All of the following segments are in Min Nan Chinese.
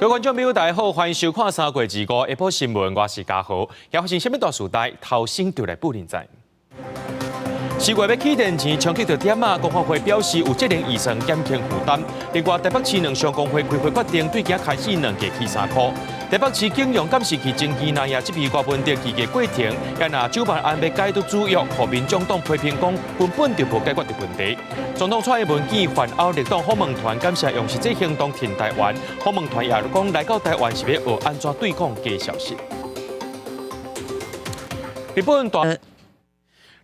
各位觀眾朋友，大家好，歡迎收看三月二五下晡新聞，我是嘉豪。現發生啥物大事代，頭先就來報恁知。四月欲起電錢衝擊著店仔，工發會表示有責任預算減輕負擔。另外，台北市卵商公會開會決定，對今開始卵價起3箍。台北市警用監視器證據那夜這批郭文德起價過程，也若酒辦案欲解除租約，予民眾黨批評講根本就無解決著問題。總統蔡英文見泛歐綠黨訪問團感謝用實際行動挺台灣，訪問團也講來到台灣是欲學按怎對抗假消息。日本大。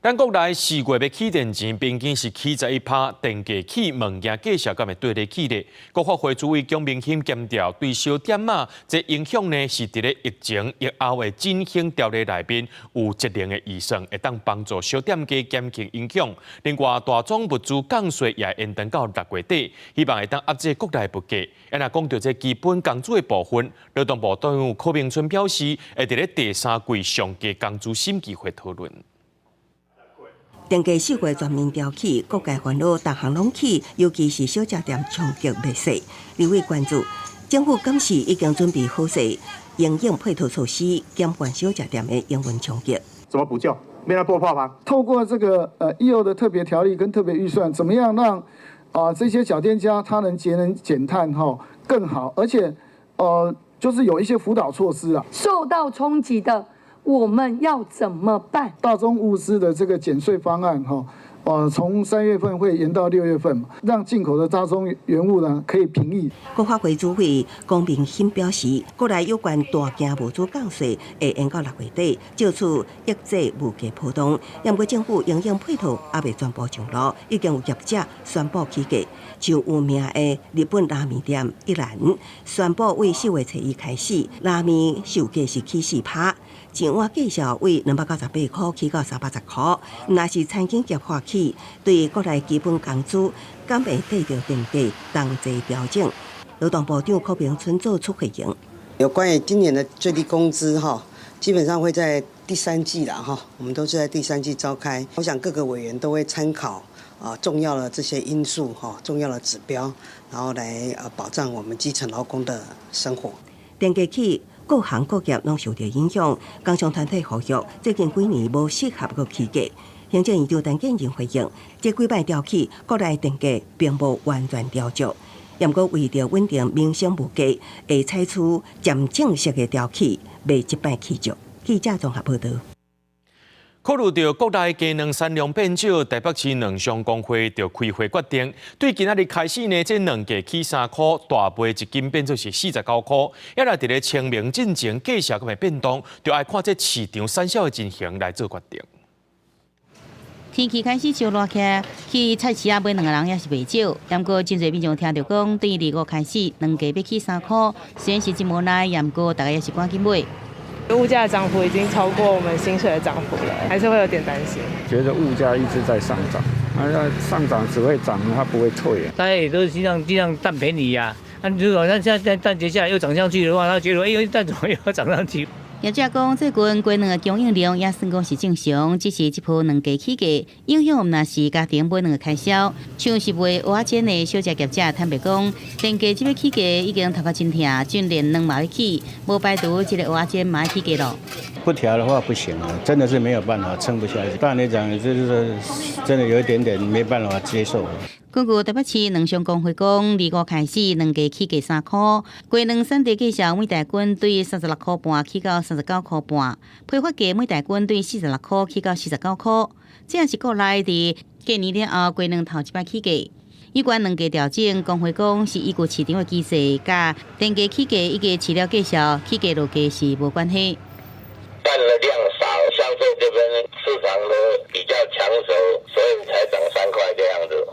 咱國內四月欲起電錢，平均是起11%，電價起，物件價數敢會綴咧起咧？國發會主委蔣明钦強調，對小店仔這影響呢，是佇咧疫情疫後的振興條例內面有一定的預算，會當幫助小店家減輕影響。另外，大宗物資降稅也延長到6月底，希望會當壓制國內物價。啊，若講著這基本工資的部分，勞動部長柯銘春表示，會佇咧第三季上低工資審議會討論。電價四月全面調起，各界煩惱，逐項攏起，尤其是小食店衝擊袂細。立委關注，政府敢是已經準備好勢，應用配套措施，減緩小食店的營運衝擊。怎麼補救？免來破破嗎？透過這個疫後的特別條例跟特別預算，怎麼樣讓這些小店家他能節能減碳哈更好，而且就是有一些輔導措施啊。受到衝擊的，我們要怎麼辦？大宗物資的這個減稅方案，哈，從3月份會延到6月份，讓進口的大宗原物呢可以平抑。國發會主委龔明鑫表示，國內有關大件物資降稅會延到6月底，藉此抑制物價波動。不過政府營養配套猶未全部上路，已經有業者宣布起價。像有名的日本拉麵店一蘭宣布，為4月初一開始，拉麵售價是起4%。一碗價數為298箍起到310箍。若是餐飲業發起，對國內基本工資敢會綴著電價同齊調整？勞動部長柯銘春做出回應。有關於今年的最低工資哈，基本上會在第三季啦哈，我們都是在第三季召開。我想各個委員都會參考啊重要的這些因素哈，重要的指標，然後來保障我們基層勞工的生活。電價起，各行各業攏受著影響，工商團體呼籲，最近幾年無適合閣起價。行政院長陳建仁回應，這幾擺調起，國內電價並無完全調漲。毋過為著穩定民生物價，會採取漸進式的調起，袂一擺起足。記者綜合報導。考慮著國內雞卵產量變少，台北市卵商公會就開會決定，對今仔日開始呢，這卵價起3箍，大賣一斤變做是49箍。也來佇咧清明進前價數會變動，就愛看這市場產銷的情形來做決定。天氣開始燒熱起來，去菜市仔買卵的人也是袂少。毋過真濟民眾聽著講，對二五開始卵價欲起3箍，雖然是真無奈，毋過大家也是趕緊買。物價漲幅已經超過我們薪水的漲幅了，還是會有點擔心。覺得物價一直在上漲，那上漲只會漲，它不會退。大家也都盡量盡量蛋便宜呀。那如果那現在蛋接下來又漲上去的話，他覺得哎呦蛋怎麼又要漲上去？業者講，最近雞卵的供應量也算講是正常，只是這波卵價起價，影響毋但是家庭買卵的開銷。像是賣蚵仔煎的小食業者坦白講，電價這擺起價已經頭殼真疼，就連卵嘛欲起，無排除這個蚵仔煎嘛欲起價囉。不調的話不行啊，真的是沒有辦法撐不下去。當然來講，就是真的有一點點沒辦法接受。根據台北市卵商公會講，二五開始卵價起價3箍，雞卵產地價數每大斤對36箍半起到39箍半，批發價每大斤對46箍起到49箍。這也是國內佇過年了後雞卵頭一擺起價。有關卵價調整，公會講是依據市場的機制，佮電價起價以及飼料價數起價落價是無關係。蛋的量少，相對這邊市場都比較搶手，所以才漲3塊這樣子。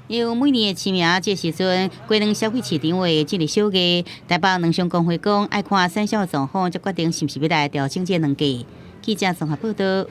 由每年的清明這時陣，雞卵消費市場會進入小月。台北卵商公會講，愛看產銷狀況，才決定是毋是欲來調整這卵價。記者綜合報導。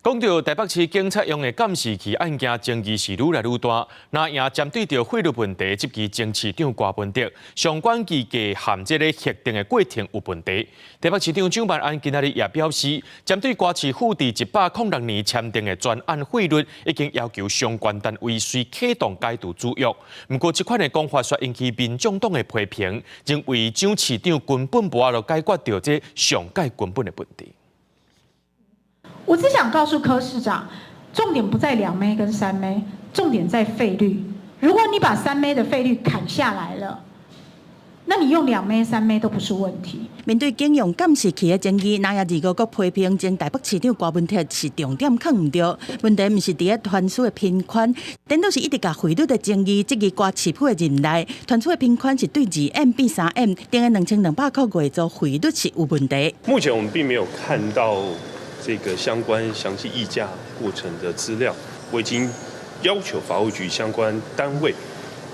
講到台北市警察用的監視器案件爭議是愈來愈大，那也針對著費率問題，質疑前市長柯文哲相關議價和這個核定的過程有問題。台北市長蔣萬安今仔日也表示，針對歌市府佇106年簽訂的專案費率，已經要求相關單位隨啟動解除租約。毋過，這款的講法卻引起民眾黨的批評，認為蔣市長根本無法度解決著這上蓋根本的問題。我只想告訴柯市長，重點不在2M 跟3M，重點在費率。如果你把3M 的費率砍下來了，那你用2M、3M 都不是問題。面對警用監視器的爭議，那也二五閣批評前台北市長柯文哲是重點囥毋對，問題毋是佇咧傳輸的頻寬，顛倒是一直共費率的爭議，質疑柯市府的任內，傳輸的頻寬是對2M 變3M，定的2200塊月租費率是有問題。目前我們並沒有看到這個相關詳細議價過程的資料，我已經要求法務局相關單位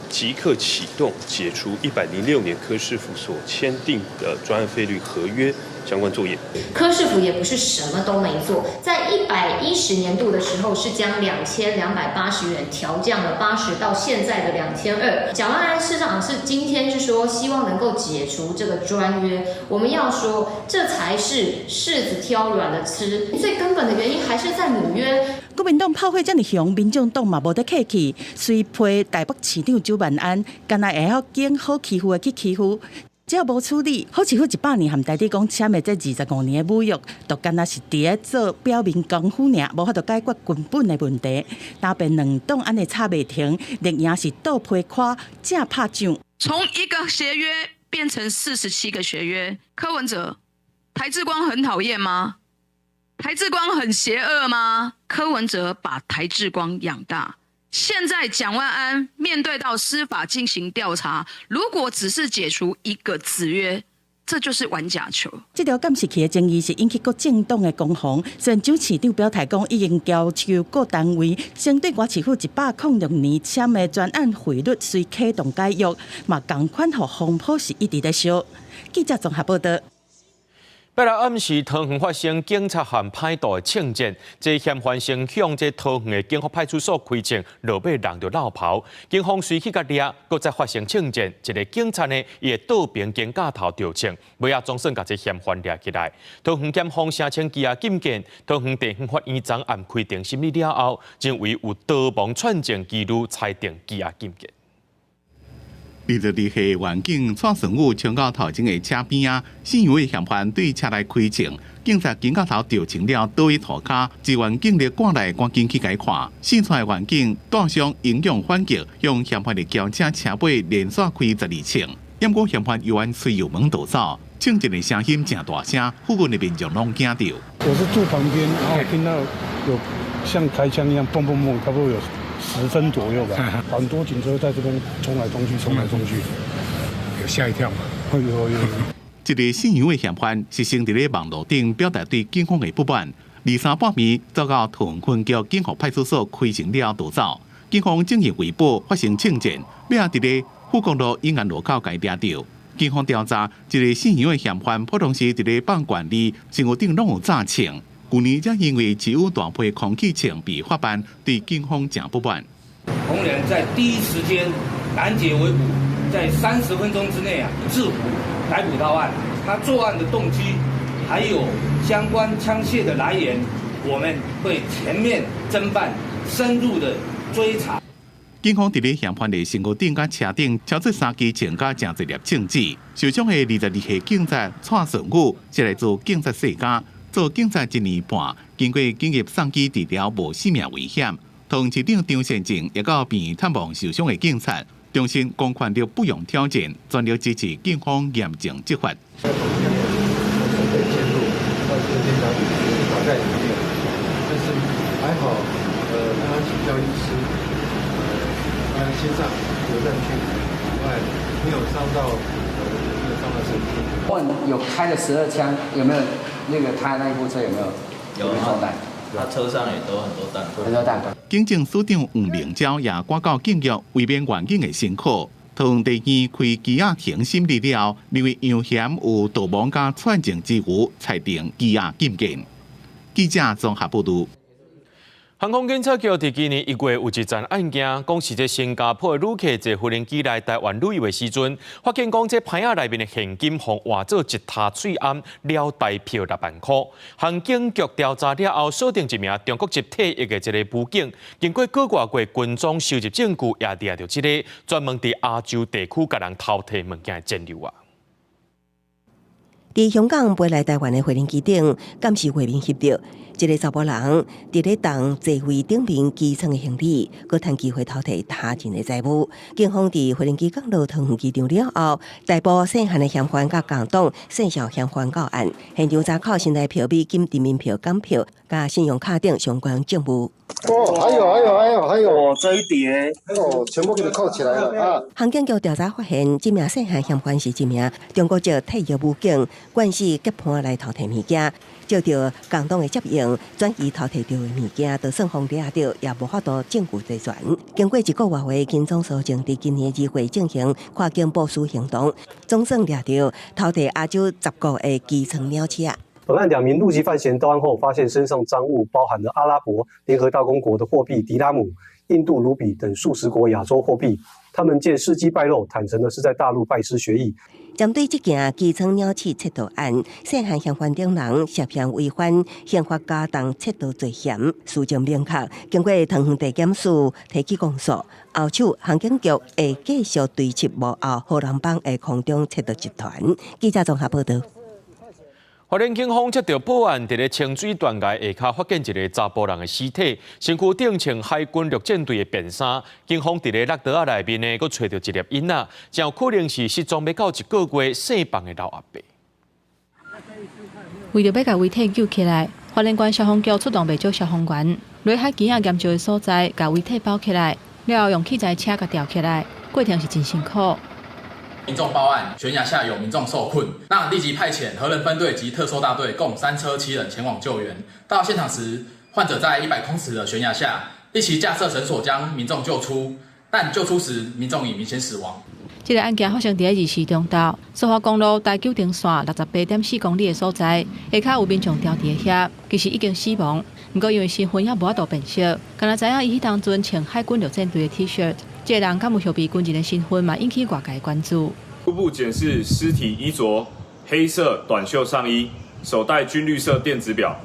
即刻啟動解除106年柯市府所簽訂的專案費率合約相關作業。柯市府也不是什麼都沒做，在110年度的時候是將2280元調降了80到現在的2200。蔣萬安市長是今天是說希望能夠解除這個專約，我們要說這才是柿子挑軟的吃，最根本的原因還是在母約。國民黨炮火遮爾雄，民眾黨嘛無得客氣，隨批台北市長蔣萬安，敢若會曉揀好欺負的去欺負。只要無處理，好市府100年和台鐵講簽的這25年的母約，就敢若是佇咧做表面功夫爾，無法度解決根本的問題。單邊兩黨按呢吵袂停，綠營是倒批柯正拍掌。從一個協約變成47個協約，柯文哲，台智光很討厭嗎？台智光很邪惡嗎？柯文哲把台智光養大。現在蔣萬安面對到司法進行調查，如果只是解除一個子約，這就是玩假球。這條監視器的爭議是引起各政黨的攻防。雖然蔣市長表態講已經要求各單位針對歌市府106年簽的專案費率隨啟動解約，嘛仝款予風波是一直咧燒。記者綜合報道。拜六暗時，桃園發生警察和歹徒的槍戰，這嫌犯先向這桃園的警方派出所開槍，落尾人就落跑。警方隨去共掠，閣再發生槍戰，一个警察呢，伊的倒爿肩胛頭著槍，尾仔總算共這嫌犯掠起來。桃園檢方聲稱羈押禁見，桃園地方法院昨暗開庭審理了後，認為有逃亡串證記錄，裁定羈押禁見。 22歲員警蔡順武衝到頭前的車邊仔，四位嫌犯對車內開槍，警察肩胛頭著槍了，倒佇塗跤，支援警力趕來，趕緊去共伊看。四川員警帶傷英勇反擊，向嫌犯的轎車車尾連續開12槍，毋過嫌犯猶原催油門逃走，槍戰的聲音誠大聲，附近的民眾攏驚著。我是住旁邊，然後聽到有像開槍一樣，砰砰砰，差不多有10聲左右吧，很多警車在這邊衝來衝去，衝來衝去，有嚇一跳嗎？有有有。這个姓楊的嫌犯是先佇咧網路頂表達對警方的不滿，二三半暝走到桃園分局警方派出所開槍了逃走，警方進行圍捕，發生槍戰，尾仔佇咧富國路永安路口共伊掠著。警方調查，這个姓楊的嫌犯普通時佇咧放管理，身軀頂攏有炸槍。舊年才因為持有大批空氣槍被法辦，對警方誠不滿。同仁在第一時間攔截圍捕，在30分鐘之內啊制服逮捕到案。他作案的動機，還有相關槍械的來源，我們會全面偵辦，深入的追查。警方佇咧嫌犯的身軀頂佮車頂，搜出三支槍佮誠濟粒槍子。受傷的22歲警察蔡順武是來自警察世家，做警察一年半，經過緊急送醫治療，無性命危險。桃園市長張善政也到病院探望受傷的警察，重申公權力不容挑戰，全力支持警方嚴正執法。被陷入到這個腦袋裡面，但是還好，他請教醫師，他心臟有斷距離以外，沒有傷到，沒有傷到神經。問有開了12槍，有沒有那個他那一部車有沒有？有中彈？他車上也都很多彈。很多彈。警政署長黃明昭也趕到警局，慰勉員警的辛苦。桃園地院開羈押庭審理了後，認為楊嫌有逃亡佮串證之虞，裁定羈押禁見。記者綜合報導。航空警察局佇今年1月有一件案件，講是這新加坡的旅客坐飛行機來台灣旅遊的時陣，發現講這袋仔內面的現金予換做一塔喙罨了台票6萬箍。航警局調查了後，鎖定一名中國籍退役的這个武警，經過個外月軍裝收集證據，也掠著這个專門佇亞洲地區共人偷提物件的戰友啊。佇香港飛來台灣的飛行機頂，監視畫面翕著一个查埔人佇咧動座位頂面機艙的行李，閣趁機會偷提他人的財物。警方佇飛行機降落桃園機場了後，逮捕細漢的嫌犯佮共黨細小嫌犯到案，現場查扣新台票、美金、人民票、港票、佮信用卡等相關證物。哦，還有還有還有還有，哦，這一疊，哦，全部給你扣起來了啊！航警局調查發現，這名細漢嫌犯是一名中國籍退役武警，慣勢結伴來偷提物件，借著共黨的接應，轉移偷提著的物件，就算予掠著，也無法度證據齊全。經過一個外月，警總搜證佇今年2月進行跨境部署行動，總算掠著偷提亞洲10國的機艙鳥鼠。本案兩名陸籍犯嫌到案後，發現身上贓物包含了阿拉伯聯合大公國的貨幣迪拉姆、印度盧比等數十國亞洲貨幣。他們見事跡敗露，坦承的是在大陸拜師學藝。針對這件機艙鳥鼠竊盜案，細漢嫌犯等人涉嫌違反刑法加重竊盜罪嫌，事證明確。經過桃園地檢署提起公訴，後手航警局會繼續追緝幕後好人幫的空中竊盜集團。記者綜合報道。花蓮警方接到報案，佇咧清水斷崖下跤發現一个查埔人的屍體，身軀頂穿海軍陸戰隊的便衫。警方佇咧垃袋仔內面呢，閣揣著一粒囡仔，真有可能是失蹤欲到一個月姓房的老阿伯。為著欲共遺體救起來，花蓮縣消防局出動袂少消防員，落海墘仔岩石的所在，共遺體包起來，了後用器材車共吊起來，過程是真辛苦。民眾報案，懸崖下有民眾受困，那立即派遣荷人分隊及特搜大隊共3車7人前往救援。到現場時，患者在100公尺的懸崖下，立即架設繩索將民眾救出，但救出時民眾已明顯死亡。這个案件發生佇24中晝，蘇花公路台九重線68.4公里的所在，下跤有民眾吊佇遐，其實已經死亡。毋過因為身份猶無法度辨識，敢若知影伊彼當陣穿海軍陸戰隊的 T 恤，這个人敢有後備軍人的身份，嘛引起外界關注。初步檢視屍體衣着：黑色短袖上衣，手戴軍綠色電子錶，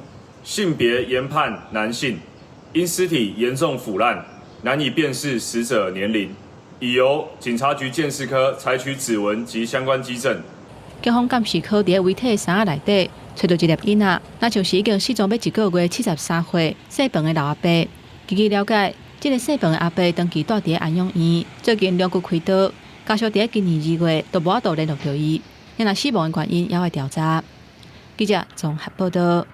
性別研判男性。因屍體嚴重腐爛，難以辨識死者年齡，已由警察局鑑識科採取指紋及相關跡證。警方鑑識科佇咧遺體的衫仔內底，揣著一粒囡仔，若像是已經失蹤欲一個月73歲姓彭的老阿伯。根據了解，這个姓彭的阿伯長期蹛佇咧安養院，最近龍骨開刀，家屬佇咧今年2月都無法度聯絡著伊，若死亡的原因猶愛調查。記者綜合報道。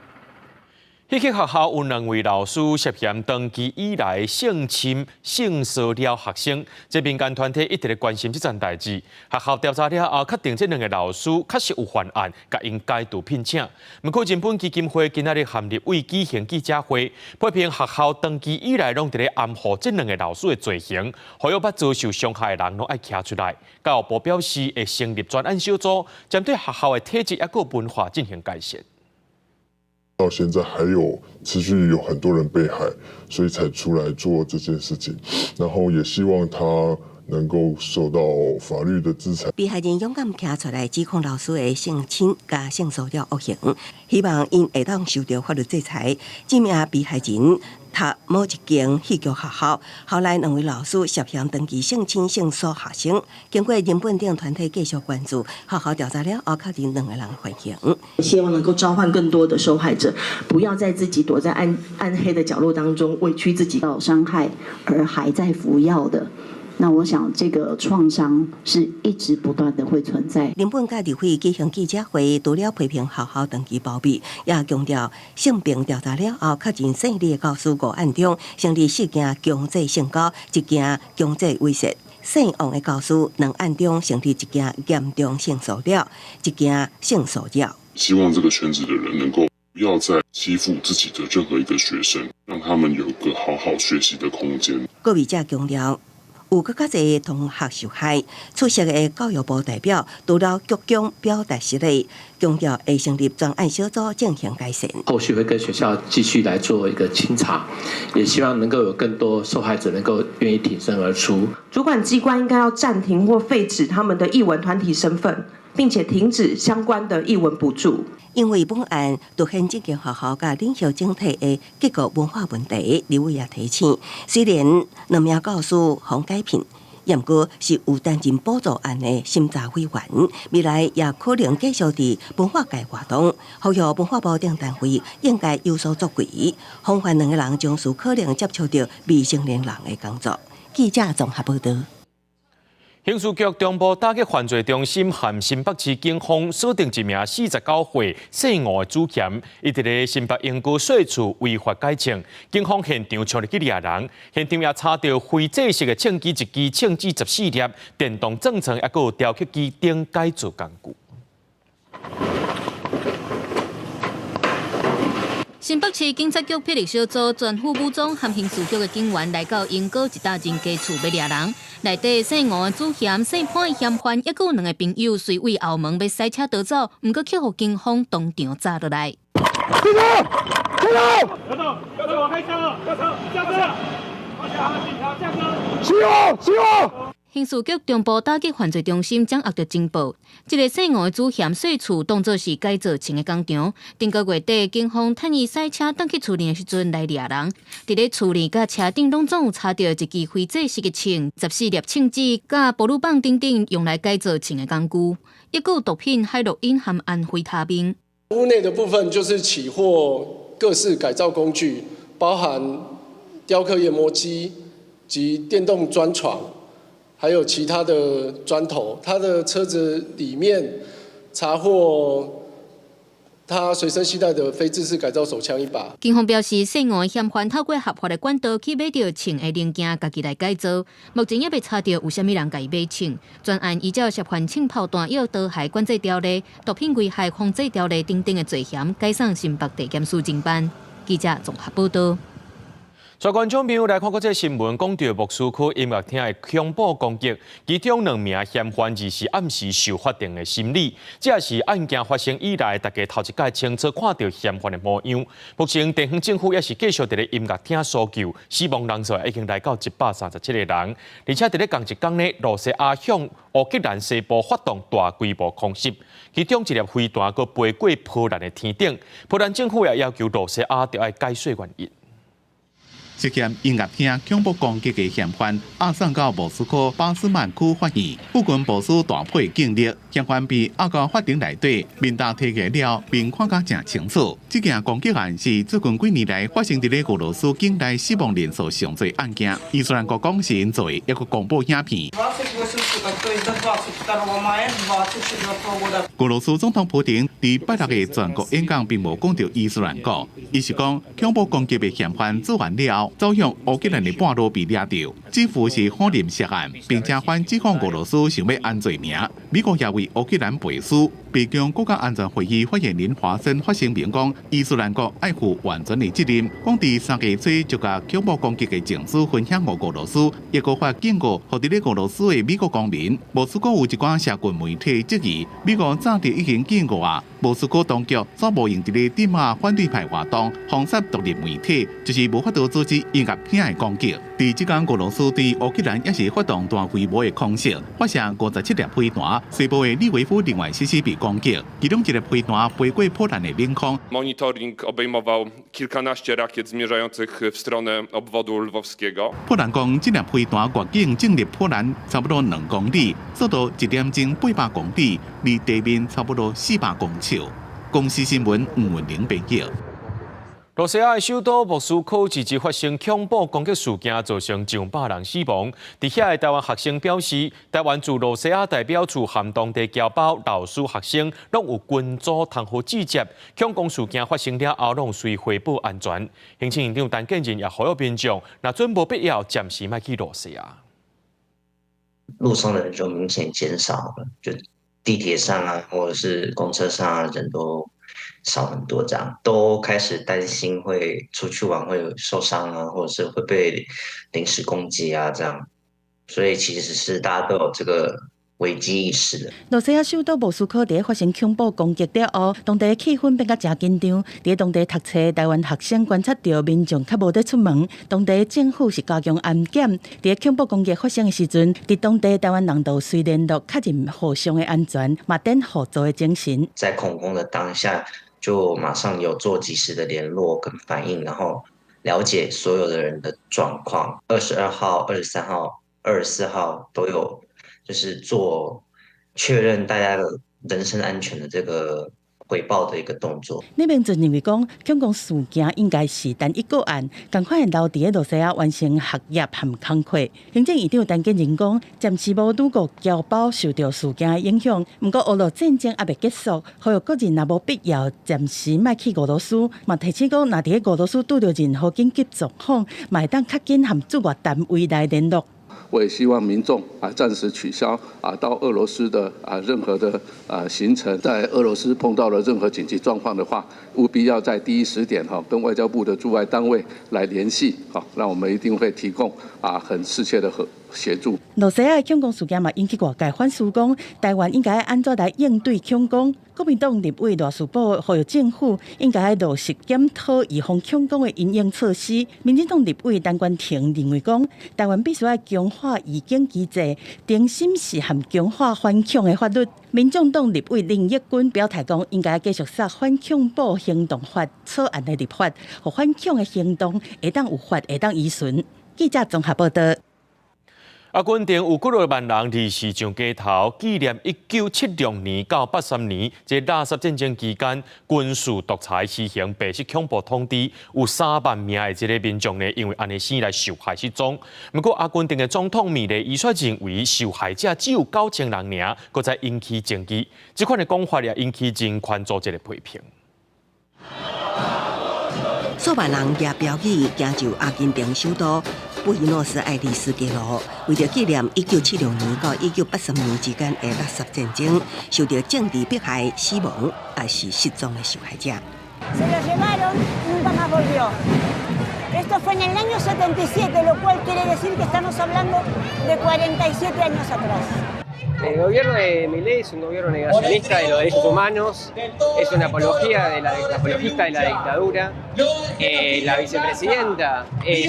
彼個學校有兩位老師涉嫌長期以來性侵、性騷擾學生，這民間團體一直咧關心這件代誌。學校調查了後，確定這兩个老師確實有犯案，共𪜶解除聘請。毋過人本基金會今仔日和立委舉行記者會，批評學校長期以來攏佇咧掩護這兩个老師的罪行，呼籲捌遭受傷害的人攏愛徛出來。教育部表示會成立專案小組，針對學校的體制抑閣文化進行改善。到現在還有持續有很多人被害，所以才出來做這件事情，然後也希望他能夠受到法律的制裁。被害人勇敢徛出來指控老師的性侵佮性騷擾惡行，希望𪜶會當受著法律制裁。這名被害人讀某一間戲劇學校，後來兩位老師涉嫌長期性侵性騷學生，經過人本等團體繼續關注，學校調查了後，確定兩个人犯行。希望能夠召喚更多的受害者，不要再自己躲在暗暗黑的角落當中委屈自己，受傷害而還在服藥的。那我想，這個創傷是一直不斷的會存在。林本佮立委舉行記者會，除了批評學校長期包庇，也強調性平調查了後，確認姓李的教師五案中，成立四件強制性交，一件強制猥褻；姓王的教師兩案中成立一件嚴重性騷擾，一件性騷擾。希望這個圈子的人能夠不要再欺負自己的任何一個學生，讓他們有個好好學習的空間。閣筆者強調，有閣較濟同學受害。出席的教育部代表除了局長表達失禮，強調會成立專案小組進行改善。後續會跟學校繼續來做一個清查，也希望能夠有更多受害者能夠願意挺身而出。主管機關應該要暫停或廢止他們的藝文團體身份，並且停止相關的藝文補助。因為本案凸顯這間學校佮領袖整體的結構文化問題，立委也提醒，雖然兩名教師予解聘，毋過是有擔任補助案的審查委員，未來也可能繼續佇文化界活動。呼籲文化部等單位應該有所作為，防範兩個人將事可能接觸著未成年人的工作。記者綜合報道。刑事局中部打擊犯罪中心和新北市警方鎖定一名49歲姓吳的主嫌，伊佇咧新北鶯歌稅厝違法改秤，警方現場衝入去掠人，現場也查著非制式的秤機一支、秤紙14粒、電動鑽床，抑閣有雕刻機等改造工具。新北市警察局霹靂小組全副武裝和刑事局的警員來到鶯歌一搭人家厝欲掠人，內底姓吳的主嫌、姓潘的嫌犯，抑閣有兩個朋友隨位後門欲駛車逃走，毋過卻予警方當場抓落來。停車！停車！別動！別動！我開槍了！下車！下車！下車！起火！起火！刑事局中部打擊犯罪中心掌握著情報，這個姓吳的主嫌細厝當作是改造秤的工廠。頂個月底，警方趁伊駛車轉去厝裡的時陣來掠人。佇咧厝裡佮車頂攏總有查著一支非制式的秤、14粒秤紙、佮哺乳棒等等用來改造秤的工具，抑閣有毒品海洛因和安非他命。屋內的部分就是起獲各式改造工具，包含雕刻研磨機及電動鑽床。還有其他的磚頭，他的車子裡面查獲他隨身攜帶的非制式改造手槍一把。警方表示，姓吳的嫌犯透過合法的管道去買著秤的零件，家己來改造。目前猶未查著有啥物人共伊買秤。專案依照涉犯槍炮彈藥刀械管制條例、毒品危害防制條例等等的罪嫌，解送新北地檢署偵辦。記者綜合報道。全觀眾朋友來看，國際新聞，講著莫斯科音樂廳的恐怖攻擊，其中兩名嫌犯24暗時受法庭的審理，這也是案件發生以來，大家頭一擺清楚看著嫌犯的模樣。目前地方政府也是繼續佇咧音樂廳搜救，死亡人數已經來到137個人，而且佇咧仝一工呢，羅西亞向烏克蘭西部發動大規模空襲，其中一粒飛彈閣飛過波蘭的天頂，波蘭政府也要求羅西亞著愛解釋原因。涉嫌音樂廳恐怖攻擊的嫌犯押送到莫斯科巴斯曼區法院，附近部署大批警力，嫌犯被押到法庭內底，面罩提起了，面看甲誠清楚。這件攻擊案是最近幾年來發生佇咧俄羅斯境內死亡人數上濟案件。伊斯蘭國講是𪜶做的，抑閣公布影片。俄羅斯總統普丁佇拜六的全國演講並無講著伊斯蘭國，伊是講恐怖攻擊的嫌犯做完了後，走向烏克蘭的半路被掠著，似乎是火焰涉案，並且反指控俄羅斯想欲安罪名。美國也為烏克蘭背書。白宮國家安全會議發言人華森發聲明講，伊斯蘭國愛負完全的責任。講佇三月初就共恐怖攻擊的證據分享予俄羅斯，抑閣發警告，予佇咧俄羅斯的美國公民。莫斯科有一寡社群媒體質疑，美國早就已經警告啊，莫斯科當局煞無閒佇咧鎮壓反對派活動，封殺獨立媒體，就是無法度阻止音樂廳的攻擊。佇這工俄羅斯對烏克蘭也是發動大規模的空襲，發射57粒飛彈，西部的利維夫另外實施被攻擊，其中一粒飛彈飛過波蘭的領空。 Monitoring obejmował kilkanaście rakiet zmierzających w stronę obwodu lwowskiego。波蘭講，這粒飛彈越境進入波蘭差不多2公里，速度一點鐘800公里，離地面差不多400公尺。公視新聞吳文玲編譯。羅西亞的首都莫斯科這日發生恐怖攻擊事件，造成上百人死亡。佇遐的台灣學生表示，台灣駐羅西亞代表處和當地僑胞、老師、學生攏有群組通好集結。恐攻事件發生了後，攏隨回報安全。行政院長陳建仁也呼籲民眾，若準無必要，暫時莫去羅西亞。路上的人就明顯減少了，就地鐵上啊，或者是公車上啊，人都少很多，這樣都開始擔心會出去玩會受傷啊，或者是會被臨時攻擊啊，這樣。所以其實是大家都有這個危機意識的。羅西亞首都莫斯科佇發生恐怖攻擊了後，當地氣氛變甲誠緊張。佇當地讀冊台灣學生觀察著民眾較無咧出門，當地政府是加強安檢。佇恐怖攻擊發生的時陣，佇當地台灣人就隨聯絡確認互相的安全，嘛展互助的精神。在恐攻的當下，就馬上有做及時的聯絡跟反應，然後了解所有的人的狀況。22號、23號、24號都有。就是做確認大家的人身安全的這個回報的一個動作。李明哲認為講，恐攻事件應該是單一個案，仝款的留佇咧羅西亞完成學業和工課。行政院長陳建仁講，暫時無旅國僑胞受著事件的影響，毋過俄羅戰爭猶未結束，呼籲國人若無必要，暫時莫去俄羅斯。嘛提醒講，若佇咧俄羅斯拄著任何緊急狀況，嘛會當較緊和駐外單位來聯絡。我也希望民眾啊暫時取消啊到俄羅斯的啊任何的啊行程，在俄羅斯碰到了任何緊急狀況的話，務必要在第一時間哈跟外交部的駐外單位來聯繫，好，那我們一定會提供啊很適切的和協助。羅西亞恐攻事件嘛引起外界反思，講台灣應該按怎來應對恐攻？國民黨立委賴士葆呼籲政府應該落實檢討預防恐攻的因應措施。民進黨立委陳冠廷認為講，台灣必須愛強化預警機制，重新審視和強化反恐的法律。民眾黨立委林益君表態講，應該繼續殺反恐怖行動法草案的立法，予反恐的行動會當有法，會當依循。記者綜合報道。阿根廷有幾若萬人24上街頭紀念1976年到83年這垃圾戰爭期間軍事獨裁實行白色恐怖統治，有3萬名的這个民眾呢，因為按呢死來受害失蹤。毋過阿根廷的總統米雷伊卻認為受害者只有9000人爾，閣再引起爭議。這款的講法也引起人權組織的批評。數萬人舉標語行上阿根廷首都布宜諾斯艾利斯街路，為著紀念1976年到1983年之間的垃圾戰爭，受著政治迫害、死亡抑是失蹤的受害者。 Se lo llevaron, nunca más volvió. Esto fue en el año 77, lo cual quiere decir que estamos hablando de 47 años atrás. El gobierno de Milei es un gobierno negacionista de los derechos humanos, es una apología de la, apologista de la dictadura. La vicepresidenta es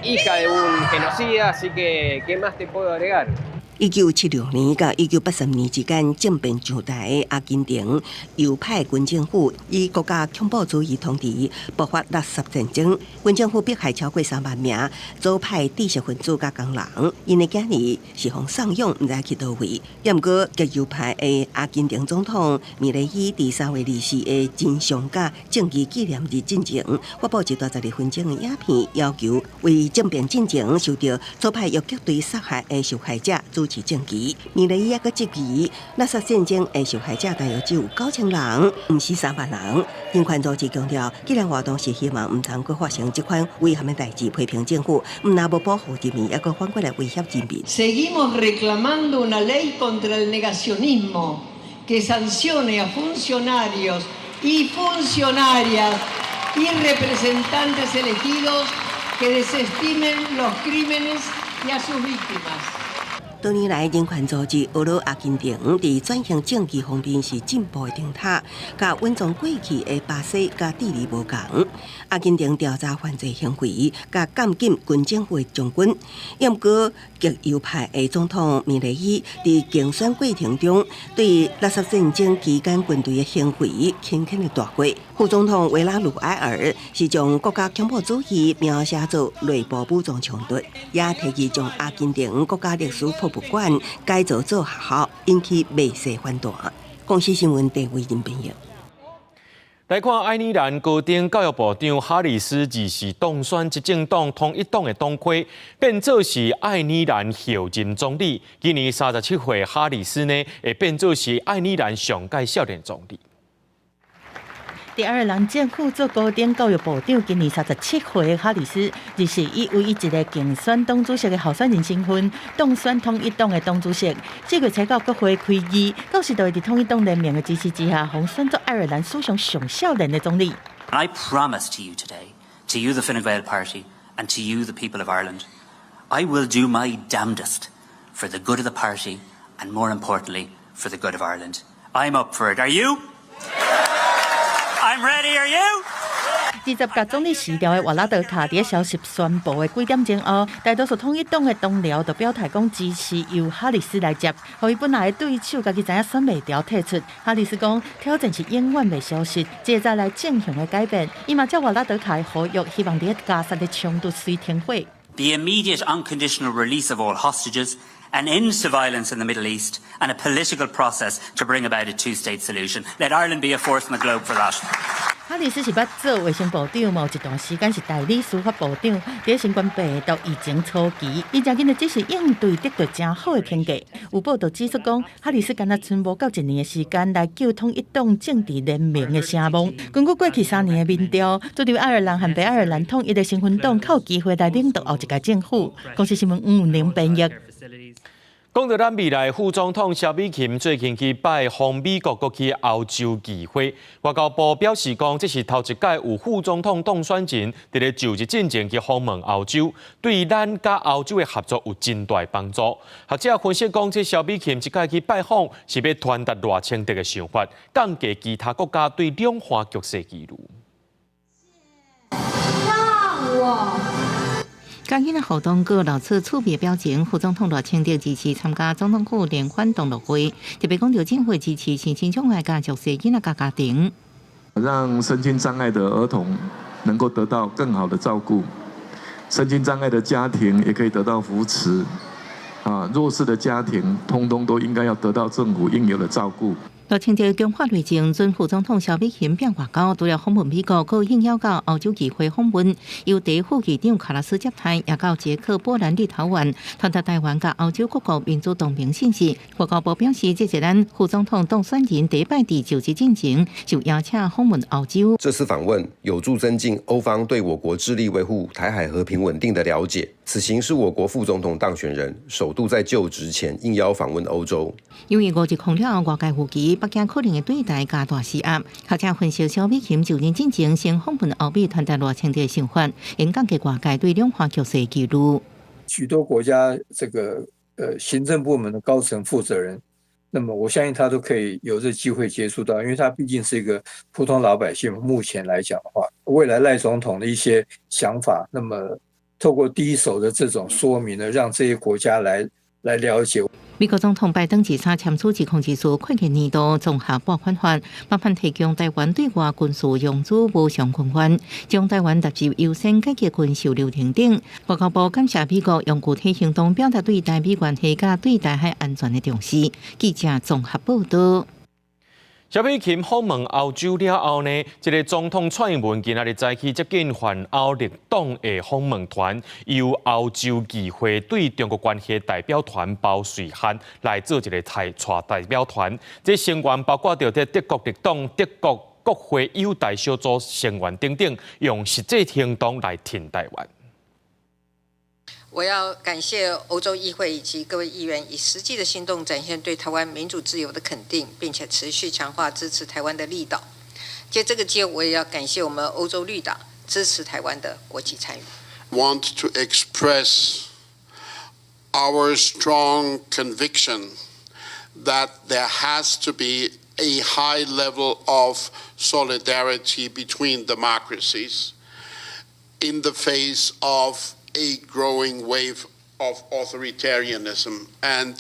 hija de un genocida, así que ¿qué más te puedo agregar? 1976年到1983年之間政變上台的阿根廷右派軍政府以國家恐怖主義統治，爆發垃圾戰爭。軍政府迫害超過3萬名左派知識分子佮工人，𪜶的囝兒是予送養，毋知去佗位。毋過極右派的阿根廷總統米雷伊佇3月24的真相佮正義紀念日進前，發布一段12分鐘的影片，要求為政變進前受著左派游擊隊殺害的受害者主持正義。米雷伊猶閣質疑，垃圾戰爭的受害者大約只有9000人，毋是3萬人。人權組織強調，紀念活動是希望毋通閣發生這款遺憾的代誌，批評政府毋但無保護人民，猶閣反過來威脅人民。 Seguimos reclamando una ley contra el negacionismo que sancione a funcionarios y funcionarias y representantes elegidos que desestimen los crímenes y a sus víctimas. 多年來，人權組織呵咾阿根廷佇轉型正義方面是進步的燈塔，佮隱藏過去的巴西佮智利無仝。阿根廷調查犯罪行為，佮監禁軍政府的將軍。毋過極右派的總統米雷伊佇競選過程中，對垃圾戰爭期間軍隊的行為輕輕的帶過。副總統維拉魯埃爾是將國家恐怖主義描寫做內部武裝衝突，也提議將阿根廷國家歷史博物館改造做學校，引起袂細反彈。公視新聞鄭偉仁編譯。來看愛爾蘭高等教育部長哈里斯24當選執政黨統一黨的黨魁，變做是愛爾蘭候任總理。今年37歲哈里斯呢，會變做是愛爾蘭上蓋少年總理。佇愛爾蘭政府做高等教育部長，今年37歲的哈里斯，就是以唯一一个競選黨主席的候選人身份當選統一黨的黨主席。這月初九國會開議，到時就會佇統一黨聯盟的支持之下，予選做愛爾蘭史上上少年的總理。 I promise to you today, to you the Fine Gael Party, and to you the people of Ireland, I will do my damnedest for the good of the party and, more importantly, for the good of Ireland. I'm up for it. Are you? I'm ready. Are you? 20共總理辭掉的瓦拉德卡佇消息宣布的幾點鐘後，大多數統一黨的同僚就表態講支持由哈里斯來接，予伊本來的對手家己知影選袂牢退出。哈里斯講挑戰是永遠袂消失，這再來正向的改變。伊嘛照瓦拉德卡的呼籲，希望佇加沙的衝突隨停火。 The immediate unconditional release of all hostages, an end to violence in the Middle East, and a political process to bring about a two-state solution. Let Ireland be a force in the globe for that. 哈里斯是捌做衛生部長，嘛有一段時間是代理司法部長。佇新冠病毒疫情初期，伊誠緊的只是應對得到誠好的評價。有報道指出講，哈里斯敢若賰無夠一年的時間來救統一黨政治聯盟的聲望。根據過去3年的民調，主張愛爾蘭和北愛爾蘭統一的新芬黨較有機會來領導後一屆政府。公視新聞吳寧編譯。講到咱未來副總統蕭美琴最近去拜訪美國，閣去歐洲議會，外交部表示講，這是頭一擺有副總統當選人佇咧就職進前去訪問歐洲，對咱佮歐洲的合作有真大幫助。學者分析講，這蕭美琴這擺去拜訪是欲傳達賴清德的想法，降低其他國家對兩岸局勢疑慮。讓我。今日活動閣露出趣味表情，副總統賴清德支持參加總統府聯歡同樂會，特別講著政府支持身心障礙佮弱勢囡仔佮家庭，讓身心障礙的兒童能夠得到更好的照顧，身心障礙的家庭也可以得到扶持，啊，弱勢的家庭通通都應該要得到政府應有的照顧。賴清德強化內政，準副總統蕭美琴變外交，除了訪問美國，閣應邀到歐洲議會訪問，由第一副議長卡拉斯接待，也到捷克、波蘭、立陶宛，傳達台灣佮歐洲各國民主同盟信息。外交部表示，這是咱副總統當選人第一擺佇就職進前就邀請訪問歐洲。這次訪問有助增進歐方對我國致力維護台海和平穩定的了解。此行是我國副總統當選人首度在就職前應邀訪問歐洲。由於五一空了後，外界預期北京可能會對台加大施壓。學者分析，蕭美琴就任進前先訪問歐美，傳達賴清德的想法，應降低外界對兩岸局勢疑慮。許多國家這個行政部門的高層負責人，那麼我相信他都可以有這機會接觸到，因為他畢竟是一個普通老百姓。目前來講的話，未來賴總統的一些想法，那麼透過第一手的這種說明呢，讓這些國家來了解。美國總統拜登23簽署2024會計年度綜合撥款法，麻煩提供台灣對外軍事融資無償軍援，將台灣納入優先解決軍售流程頂。外交部感謝美國用具體行動表達對台美關係佮對台海安全的重視。記者綜合報道。蕭美琴訪問歐洲了後呢，這个總統蔡英文今仔日早起接見泛歐綠黨的訪問團，由歐洲議會對中國關係代表團包瑞漢來做一个代表團。這成員包括著這德國綠黨、德國國會友台小組成員等等，用實際行動來挺台灣。我要感謝歐洲議會以及各位議員，以實際的行動展現對台灣民主自由的肯定，並且持續強化支持台灣的力道。借這個機會，我也要感謝我們歐洲綠黨支持台灣的國際參與。 Want to express our strong conviction that there has to be a high level of solidarity between democracies in the face of a growing wave of authoritarianism. And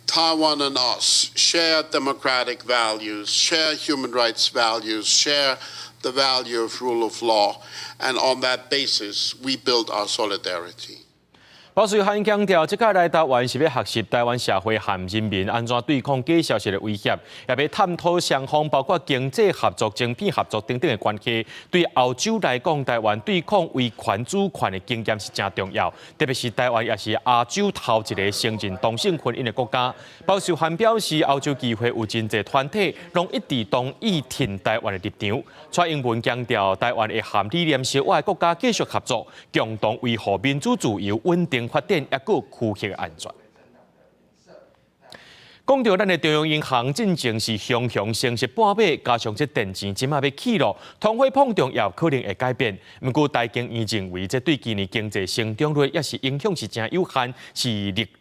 Taiwan and us share democratic values, share human rights values, share the value of rule of law. And on that basis, we build our solidarity. 包瑞漢強調，這擺來台灣是欲學習台灣社會和人民按怎對抗假消息的威脅，也欲探討雙方包括經濟合作、晶片合作等等的關係。對歐洲來講，台灣對抗威權主權的經驗是誠重要，特別是台灣也是亞洲頭一个承認同性婚姻的國家。包瑞漢表示，歐洲議會有真濟團體攏一致同意挺台灣的立場。蔡英文強調，台灣會和理念相倚的國家繼續合作，共同維護民主自由、穩定發展，抑閣區域安全。講到咱的中央銀行進前是雄雄升息半碼，加上這電錢這馬欲起囉，通貨膨脹也可能會改變。毋過台經院認為，這對今年經濟成長率抑是影響是誠有限，是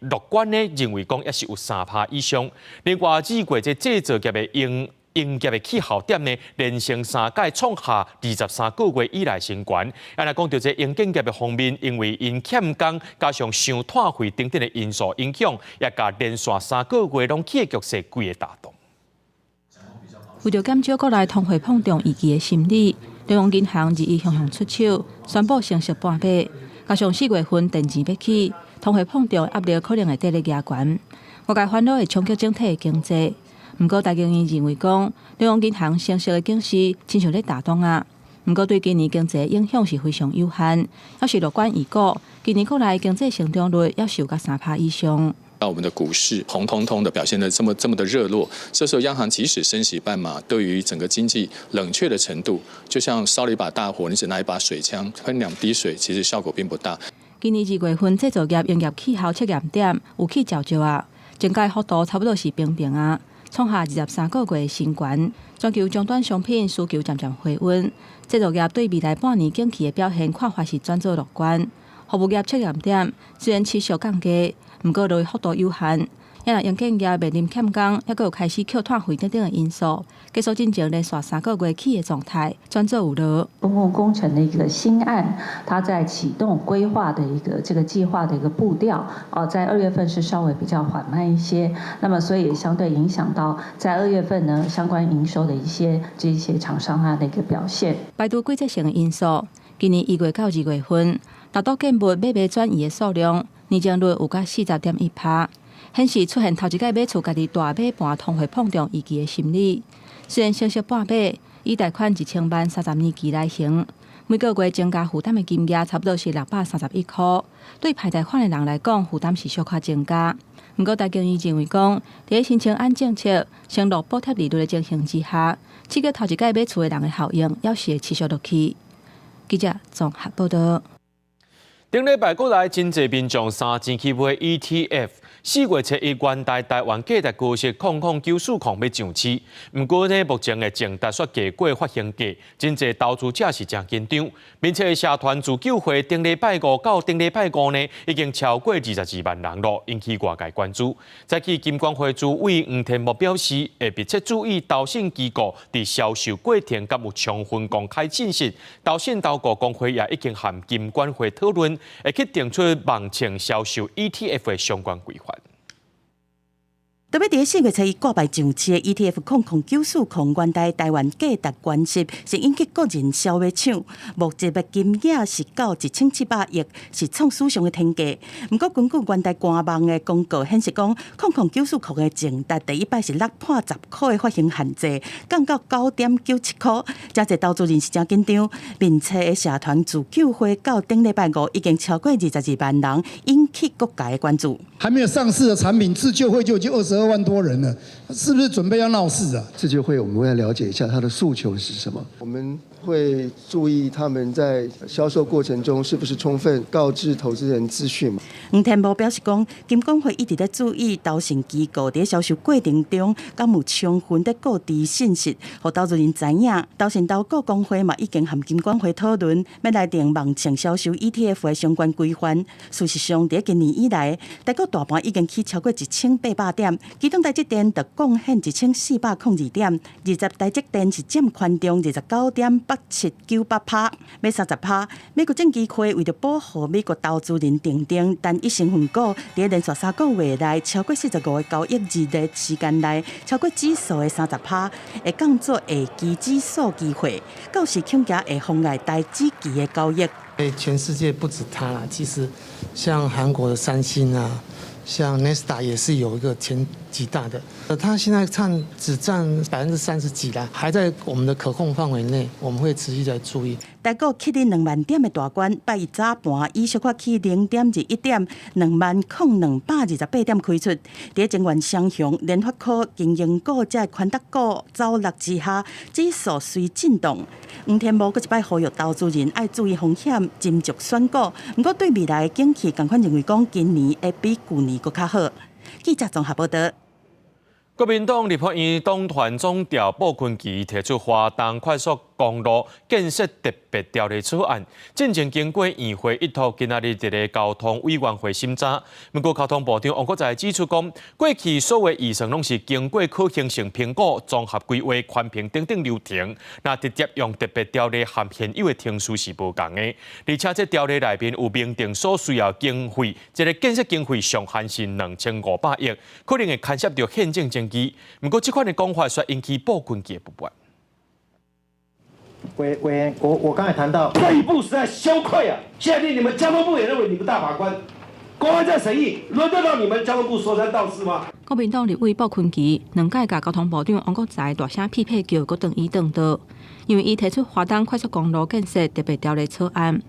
樂觀的認為講抑是有3趴以上。另外，2月這製造業的營業的起號點呢，連升三屆，創下23個月以來新懸。啊，若講著這營建業的方面，因為𪜶欠工，加上傷拖費等等的因素影響，也共連續3個月攏起的局勢規个打動。為著減少國內通貨膨脹預期的心理，中央銀行日益雄雄出手，宣布升息半碼，加上4月份電錢欲起，通貨膨脹壓力可能會綴咧加懸，外界煩惱會衝擊整體的經濟。毋過，台經院認為講，中央銀行升息的警示親像咧打樁仔。毋過，對今年經濟影響是非常有限，抑是樂觀預估，今年國內經濟成長率抑是有3趴以上。那我們的股市紅彤彤的表現得這麼這麼的熱絡，這時候央行即使升息半碼，對於整個經濟冷卻的程度，就像燒了一把大火，你只拿一把水槍噴兩滴水，其實效果並不大。今年2月份製造業營業起號測驗點有起少少仔，增加幅度差不多是平平仔。創下23個月的新高，全球終端商品需求漸漸回溫，製造業對未來半年景氣的表現看法是轉做樂觀。服務業測驗點雖然持續降低，毋過落幅度有限。也若營建業面臨欠工，抑閣有開始扣退費等等的因素，繼續進前連續3個月起的狀態，轉做有落。公共工程的一個新案，它在啟動規劃的一個這個計劃的一個步調，哦，在2月份是稍微比較緩慢一些，那麼所以也相對影響到在2月份呢相關營收的一些這些廠商它的一個表現。排除季節性的因素，今年1月到2月份，六都建物買賣轉移的數量年增率有到40.1趴。顯示出現頭一擺買厝家己大買盤通貨膨脹預期的心理。雖然升息半碼，以貸款1000萬30年期來還，每個月增加負擔的金額差不多是631塊。對歹貸款的人來講，負擔是小可增加。毋過，台經院認為講，佇申請按政策承諾補貼利率的情形之下，刺激頭一擺買厝的人的效應，猶是會持續落去。記者綜合報導。頂禮拜國內真濟民眾三錢去買 ETF。4月初一，元大台灣價值高息0094欲上市，毋過呢，目前的淨值煞低過發行價，真濟投資者是誠緊張。面冊的社團自救會頂禮拜五到頂禮拜五呢，已經超過22萬人囉，引起外界關注。早起金管會主委黃天牧表示，會密切注意投信機構佇銷售過程敢有充分公開信息。投信投顧公會也已經和金管會討論，會去定出網程銷售 ETF 的相關規範。特別佇4月初一掛牌上市的 ETF 00940元大台灣價值權息，是引起個人消費搶，募集的金額是到1700億，是創史上的天價。毋過根據元大官網的公告顯示，講00940的淨值第一擺是6破10塊的發行限制，降到9.97塊，誠濟投資人是誠緊張。面冊的社團自救會到頂禮拜五已經超過22萬人，引起各界的關注。還沒有上市的產品，自救會就已經22萬多人了，是不是準備要鬧事啊？自救會我們會來了解一下他的訴求是什麼，我們會注意他們在銷售過程中是不是充分告知投資人資訊。黃天牧表示講，金管會一直咧注意投信機構佇銷售過程中，敢有充分的告知信息，予投資人知影。投信投顧公會嘛已經和金管會討論，欲來定網上銷售 ETF 的相關規範。事實上，佇今年以來，台股大盤已經起超過1800點，其中台積電就貢獻1402點，20台積電是佔權重29.8798趴，欲30趴。美國證期會為著保護美國投資人訂定單一成分股，佇連續3個月內超過45個交易日的時間內，超過指數的30趴，會降做下期指數機會，到時恐驚會妨礙台指期的交易。全世界不止它啦，其實像韓國的三星啊，像納斯達也是有一個前幾大的，它現在佔只佔30%幾啦，還在我們的可控範圍內，我們會持續在注意。台股起佇2萬點的大關，拜一早盤以小可起0.21點，20,228點開出。佇晶圓雙雄、聯發科、金融股這權值股走落之下，指數隨震盪。黃天牧閣一擺呼籲投資人愛注意風險，斟酌選股。毋過對未來的景氣，仝款認為講今年會比舊年閣較好。記者綜合報導。國民黨立法院黨團總召傅崐萁提出華東快速公路建設特別條例草案，進前經過院會一讀，今仔日佇咧交通委員會審查。不過交通部長王國材指出講，過去所有預算攏是經過可行性評估、綜合規劃、環評等等流程，若直接用特別條例和現有的程序是無仝的。而且這條例內面有明定所需要經費，這個建設經費上限是2500億，可能會牽涉著憲政爭議。不過這款的講法卻引起傅崐萁的不滿。委員，我剛才談到這一步實在羞愧啊！現在連你們交通部也認為你們大法官，公安在審議，輪得到你們交通部說三道四嗎？國民黨立委傅崐萁兩擺共交通部長王國材大聲批評叫，閣轉伊轉倒，因為伊提出華東快速公路建設特別條例草案，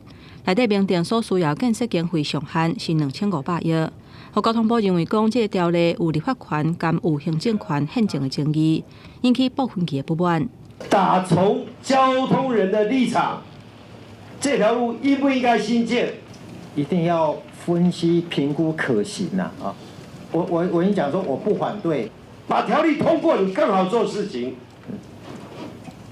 內底明定所需要建設經費上限是2500億。予交通部認為講，這个條例有立法權兼有行政權憲政的爭議，引起傅崐萁的不滿。打從交通人的立場，這條路應不應該興建？一定要分析評估可行啊！啊，我已經講說我不反對，把條例通過，你更好做事情。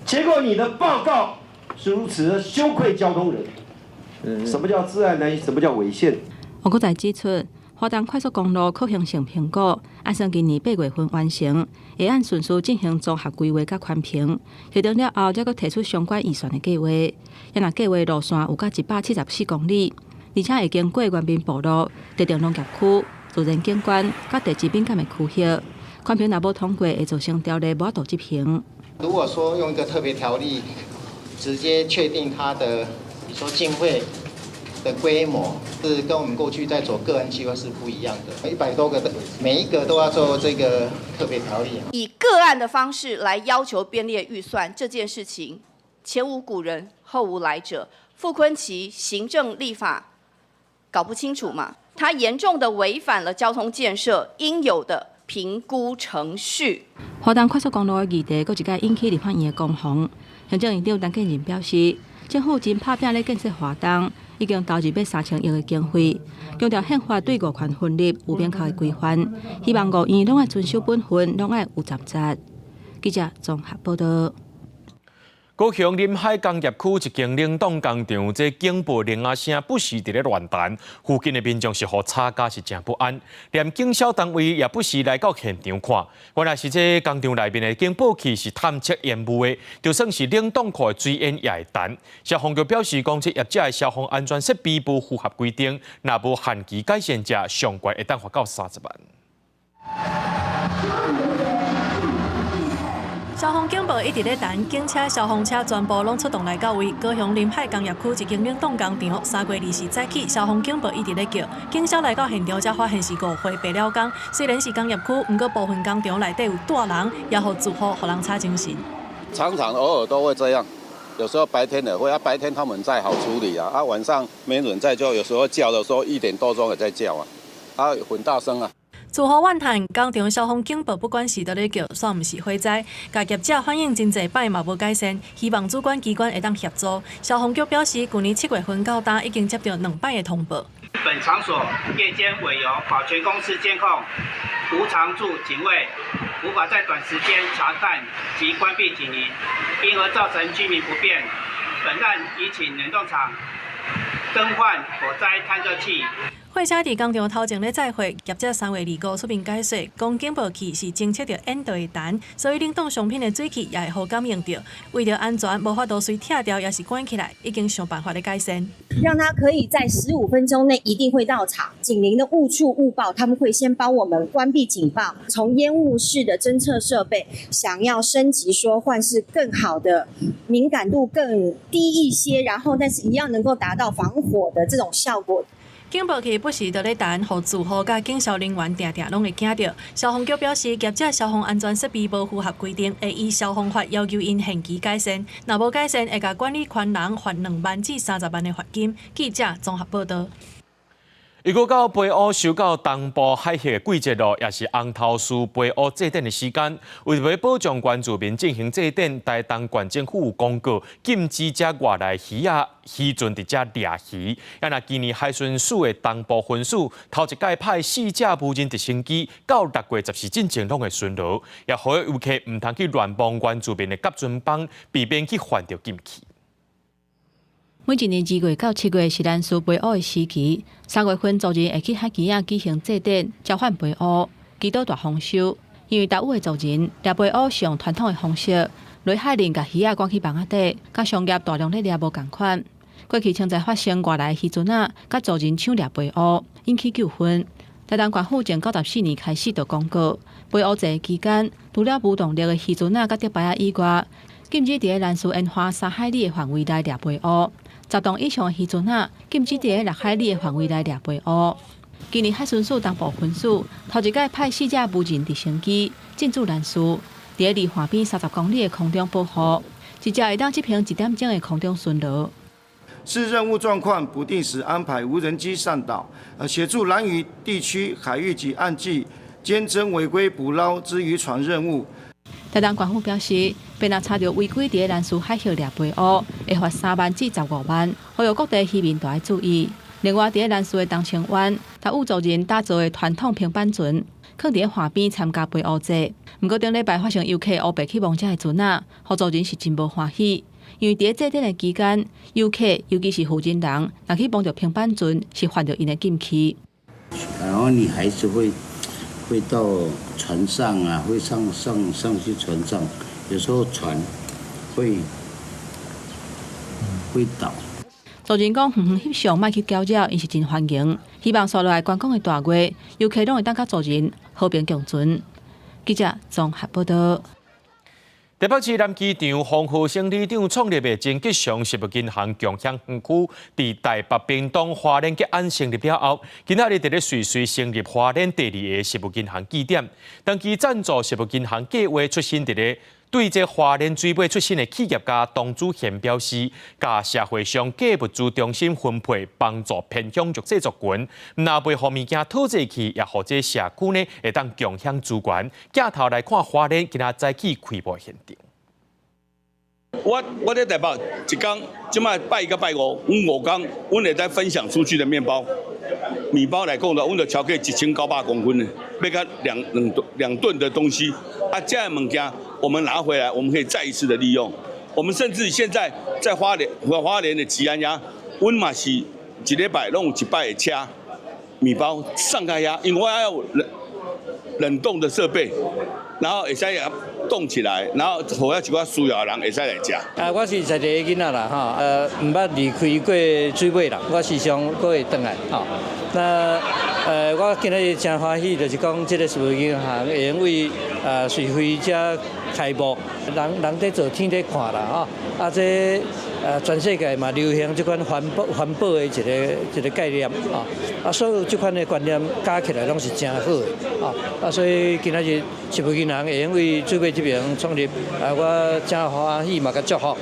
結果你的報告是如此的羞愧交通人。什麼叫自然呢？什麼叫違憲？王國材指出，華東快速公路可行性評估，按算今年8月份完成，會按順序進行綜合規劃佮環評，核定了後，才閣提出相關預算的計劃。若計劃路線有到174公里，而且會經過原民部落、特定農業區、自然景觀、佮地質敏感的區域，環評若無通過，會造成條例無法度執行。如果說用一個特別條例直接確定它的，比如說經費的規模是跟我們過去在做個案計劃是不一樣的，100多個的每一個都要做這個特別條例。以個案的方式來要求編列預算這件事情，前無古人後無來者。傅崐萁行政立法搞不清楚嘛？他嚴重的違反了交通建設應有的評估程序。華東快速公路的議題，閣一擺引起立法院的攻防。行政院長陳建仁表示，政府真拍拚咧建設華東，已經投入欲3000億的經費，強調憲法對五權分立有明確的規範，希望五院攏愛遵守本分，攏愛有責任。記者綜合報道。高雄臨海工業區一間冷凍工廠，這警報鈴仔聲不時佇咧亂彈，附近的民眾是予吵甲是誠不安，連警消單位也不時來到現場看。原來是這工廠內面的警報器是探測煙霧的，就算是冷凍庫的水煙也會彈。消防局表示，講這業者的消防安全設備無符合規定，若無限期改善者，上懸會當罰到30萬。消防警報一直咧彈，警車、消防車全部攏出動來到位。高雄臨海工業區一間冷凍工廠，3月20早起，消防警報一直咧叫，警消來到現場才發現是誤會白了工。雖然是工業區，毋過部分工廠內底有蹛人，也予住戶予人吵精神。常常偶爾都會這樣，有時候白天也會，啊白天他們在好處理啊，啊晚上沒人在就有時候叫的時候1點多鐘也在叫啊，啊很大聲啊。住戶怨嘆，工廠消防警報不管是佇咧叫，煞毋是火災，共業者反映真濟擺嘛無改善，希望主管機關會當協助。消防局表示，去年7月份到今已經接到兩擺的通報。本場所夜間委由保全公司監控，無常駐警衛，無法在短時間查看及關閉警鈴，因而造成居民不便。本案已請冷凍廠更換火災探測器。貨車佇工廠頭前咧載貨，業者3月25出面解說，講警報器是偵測著煙就會彈，所以冷凍商品的水汽也會予感應著。為著安全，無法度隨拆掉，抑是關起來，已經想辦法咧改善。讓他可以在15分鐘內一定會到場。警鈴的誤觸誤報，他們會先幫我們關閉警報。從煙霧式的偵測設備，想要升級，說換是更好的敏感度更低一些，然後但是一樣能夠達到防火的這種效果。警報器不時佇咧彈，予住戶佮警消人員定定攏會驚著。消防局表示，業者消防安全設備無符合規定，會依消防法要求𪜶限期改善。若無改善，會共管理權人罰2萬至30萬的罰金。記者綜合報道。一個到飛烏收到東部海域的季節咯，也是紅頭獅飛烏祭典的時間。為著欲保障原住民進行祭典，台東縣政府有公告禁止這外來魚仔漁船佇遮掠魚。啊，若今年海巡署的東部分署頭一擺派四架無人直升機到6月14進前攏會巡邏，也呼籲遊客毋通去亂摸原住民的夾船枋，避免去犯著禁忌。每一年2月到7月是蘭嶼飛烏的時期，3月份族人會去海墘仔舉行祭典，召喚飛烏，祈禱大豐收。因為達悟的族人掠飛烏是用傳統的方式，落海裡共魚仔趕去網仔底，佮商業大量咧掠無仝款。過去曾在發生外來漁船仔佮族人搶掠飛烏，引起糾紛。台東縣府從94年開始就公告，飛烏節期間，除了無動力的漁船仔佮竹排仔以外，禁止佇咧蘭嶼沿岸3海里的範圍內掠飛烏。10棟以上的漁船仔，禁止佇咧6海里的範圍內掠飛烏。今年海巡署東部分署頭一擺派四架無人直升機進駐蘭嶼，佇咧離岸邊30公里的空中保護，一隻會當執行一點鐘的空中巡邏。視任務狀況，不定時安排無人機上島，協助蘭嶼地區海域及岸際監偵違規捕撈之漁船任務。台東縣府表示，欲若查著違規佇咧蘭嶼海域掠飛烏，會罰3萬至15萬，呼籲各地漁民都愛注意。另外，佇咧蘭嶼的東清灣，達悟族人打造的傳統平板船，囥佇咧岸邊參加飛烏節。毋過頂禮拜發生遊客烏白去摸遮的船仔，予族人是真無歡喜，因為佇咧祭典的期間，遊客尤其是婦人人，若去摸著平板船，是犯著𪜶的禁忌。然後女孩子會到船上啊，會上去船上，有時候船會倒。族人講，遠遠翕相，莫去攪擾，𪜶是真歡迎。希望紲落來觀光的大月，遊客攏會當佮族人和平共存。記者綜合報道。台北市南機場黃河生里長創立的真吉祥食物銀行共享園區，佇台北屏東花蓮吉安成立了後，今仔日佇咧瑞穗成立花蓮第二个食物銀行據點。長期贊助食物銀行計畫出身佇咧對這花蓮水尾出身的企業家董祖賢表示，共社會上過物資中心分配幫助偏鄉弱勢族群，毋但袂予物件討債去，也予這社區呢會當共享資源。鏡頭來看花蓮今仔早起開幕現場。我佇台北一工，這擺拜一佮拜五，阮五工，阮會使分享出去的麵包，米包來講的，阮就超過1900公分的，欲佮2噸的東西。啊，這樣物件我們拿回來，我們可以再一次的利用。我們甚至現在在花蓮的吉安遐，阮嘛是一禮拜攏有一擺會車米包送到遐，因為我要有冷凍的設備，然後會使凍起來，然後予遐一寡需要的人會使來食。啊，我是在地的囡仔啦，吼，毋捌離開過水尾啦，我時常閣會轉來，吼。那我今日真歡喜，就是講這个食物銀行會用為瑞穗遮開幕，人人佇做天佇看啦，吼。啊，這全世界嘛流行這款環保的一個概念，啊，啊，所有這款的觀念加起來攏是真好的，啊，啊，所以今仔日食物銀行會用為水尾這邊創立，啊，我真歡喜嘛，佮祝福。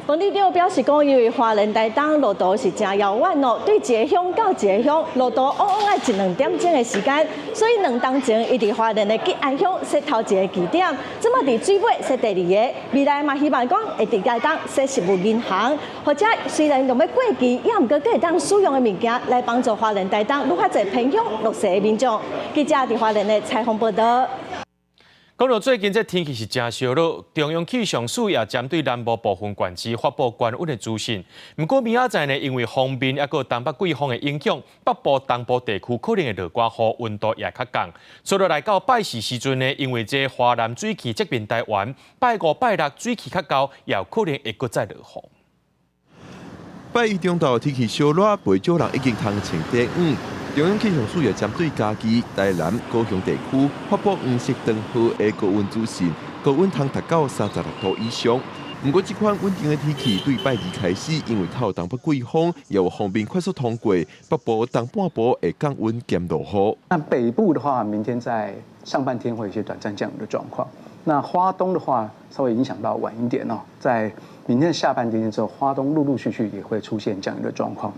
馮里長表示講，因為花蓮台東路途是真遙遠哦，對一个鄉到一个鄉路途往往愛一兩點鐘的時間，所以2冬前，伊佇花蓮的吉安鄉設頭一个據點，這擺佇水尾設第二个，未來嘛希望講會佇台東設食物銀行，或者雖然用欲過期，也毋過閣會當使用的物件來幫助花蓮台東愈較濟偏鄉弱勢的民眾。記者佇花蓮的採訪報道。講到最近這天氣是真燒熱，中央氣象署也針對南部部分縣市發布高溫的資訊。毋過明仔載呢，因為鋒面抑閣東北季風的影響，北部、東部地區可能會落寡雨，溫度也較降。所以來到拜四時陣呢，因為這華南水汽側面台灣，拜五、拜六水汽較厚，也有可能會閣再落雨。拜一中晝天氣燒熱，袂少人已經通穿短衫。中央氣象署也針對嘉義、台南、高雄地區發布黃色燈號的高溫資訊，高溫通達到36度以上。毋過，這款穩定的天氣對拜二開始，因為透東北季風，也有鋒面快速通過，北部東半部會降溫兼落雨。那北部的話，明天在上半天會有一些短暫降雨的狀況。那花東的話，稍微影響到晚一點哦，在明天下半天之後，花東陸陸續續也會出現降雨的狀況。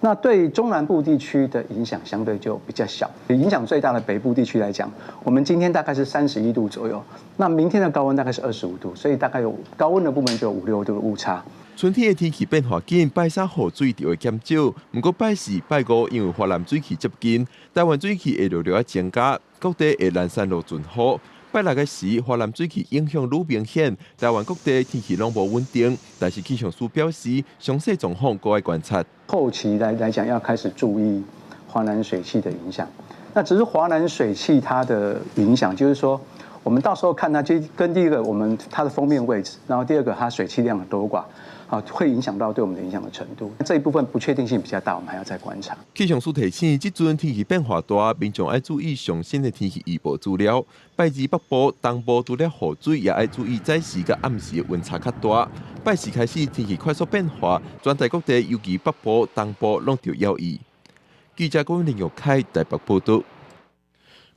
那對中南部地區的影響相對就比較小。影響最大的北部地區來講，我們今天大概是31度左右，那明天的高溫大概是25度，所以大概有高溫的部分就有5、6度的誤差。春天的天氣變化緊，拜三雨水就會減少。毋過拜四、拜五因為華南水汽接近，台灣水汽會陸續增加，各地會連續落陣雨。拜六的時，華南水汽影響愈明顯，台灣各地天氣攏無穩定。但是氣象署表示，詳細狀況閣愛觀察。後期來講，要開始注意華南水汽的影響。那只是華南水汽它的影響，就是說，我們到時候看它，就跟第一個我們它的鋒面位置，然後第二個它水汽量的多寡。啊，會影響到對我們的影響的程度。這一部分不確定性比較大，我們還要再觀察。氣象署提醒，這陣天氣變化大，民眾愛注意上新的天氣預報資料。拜二北部、東部除了雨水，也愛注意早時佮暗時溫差較大。拜四開始天氣快速變化，全台各地尤其北部、東部攏著留意。記者郭林玉凱台北報道。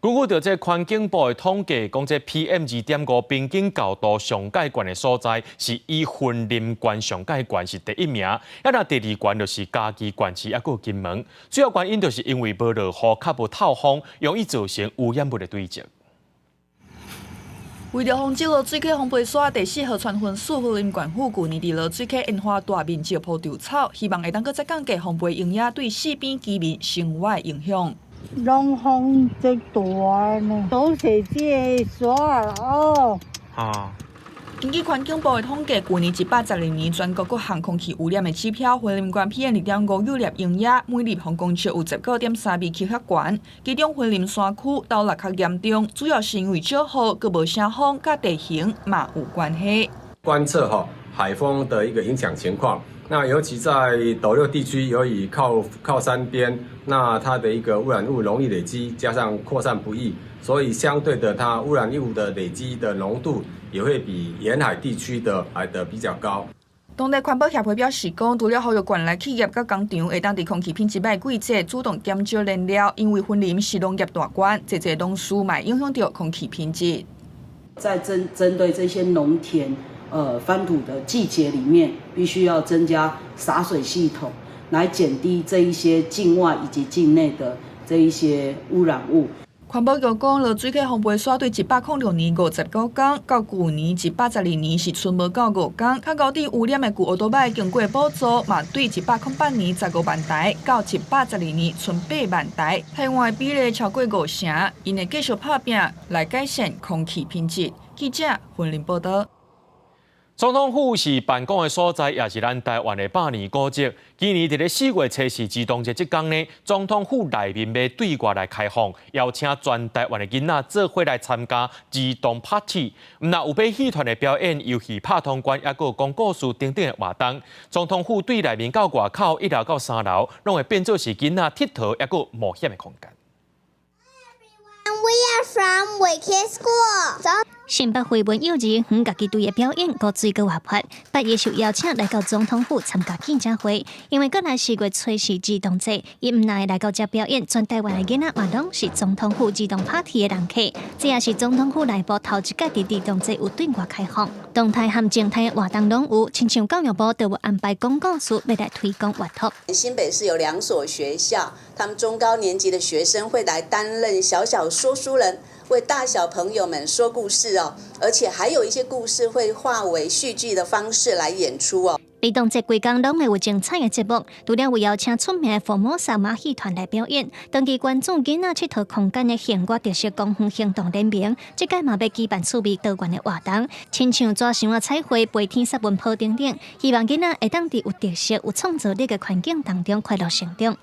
根據著這環境部的統計，講這 PM 2.5平均高度上蓋懸的所在，是以雲林縣上蓋懸是第一名，啊，那第二懸就是嘉義縣市，抑閣有金門。主要原因就是因為無落雨，較無透風，容易造成污染物的堆積。為著防止濁水溪防飛沙，第四河川分署雲林縣府舊年佇濁水溪煙花大面積鋪稻草，希望會當閣再降低防飛溶液對四邊居民生活的影響。攏風足大呢，都是這個沙哦。啊。根據環境部的統計，舊年112年全國各項空氣污染的指標，雲林縣 PM 2.5有粒溶液每立方公尺有19.3微克較懸，其中雲林山區斗六較嚴重，主要是因為少雨、閣無啥風，佮地形嘛有關係。觀測哈海風的一個影響情況。那尤其在斗六地區，由於靠山邊，那它的一個污染物容易累積，加上擴散不易，所以相對的，它污染物的累積的濃度也會比沿海地區的來得比較高。當地環保協會表示講，除了呼籲縣內企業佮工廠會當佇空氣品質䆀季節主動減少燃料，因為雲林是農業大縣，濟濟農事嘛影響著空氣品質。在針對這些農田，翻土的季節裡面，必須要增加灑水系統，來減低這一些境外以及境內的這一些污染物。環保局講，濁水溪防飛沙對106年59工，到舊年112年是賰無夠5工。較高佇污染的舊歐多擺經過補助，嘛對108年15萬台，到112年賰8萬台。台灣的比例超過5成，𪜶會繼續拍拚來改善空氣品質。記者雲林報道。總統府是辦公的所在，也是咱台灣的百年古蹟。今年佇咧4月初四兒童節這工呢，總統府內面欲對外來開放，邀請全台灣的囡仔做伙來參加兒童 party。毋但有馬戲團的表演、遊戲拍通關，抑閣有講故事等等的活動。總統府對內面到外口一樓到三樓，攏會變做是囡仔𨑨迌抑閣冒險的空間。 We are from Wicked School. 新北惠文幼兒園家己隊的表演，閣水閣活潑，八月受邀請來到總統府參加記者會，因為過來4月初四兒童節，伊毋但會來到遮表演，全台灣的囡仔嘛攏是總統府兒童 party 的人客。這也是總統府內部頭一擺佇兒童節有對外開放，動態和靜態的活動攏有，親像教育部就有安排講故事，欲來推廣閱讀。新北市有兩所學校，他們中高年級的學生會來擔任小小說書人。為大小朋友們說故事哦，而且還有一些故事會化為戲劇的方式來演出哦。兒童節規工攏會有精彩的節目，除了有邀請出名的福摩薩馬戲團來表演，長期關注囡仔𨑨迌空間的幸活特色公園行動聯盟，這屆嘛欲舉辦趣味多元的活動，親像紙箱仔彩繪、飛天雪文鋪等等，希望囡仔會當佇有特色、有創造力的環境當中快樂成長。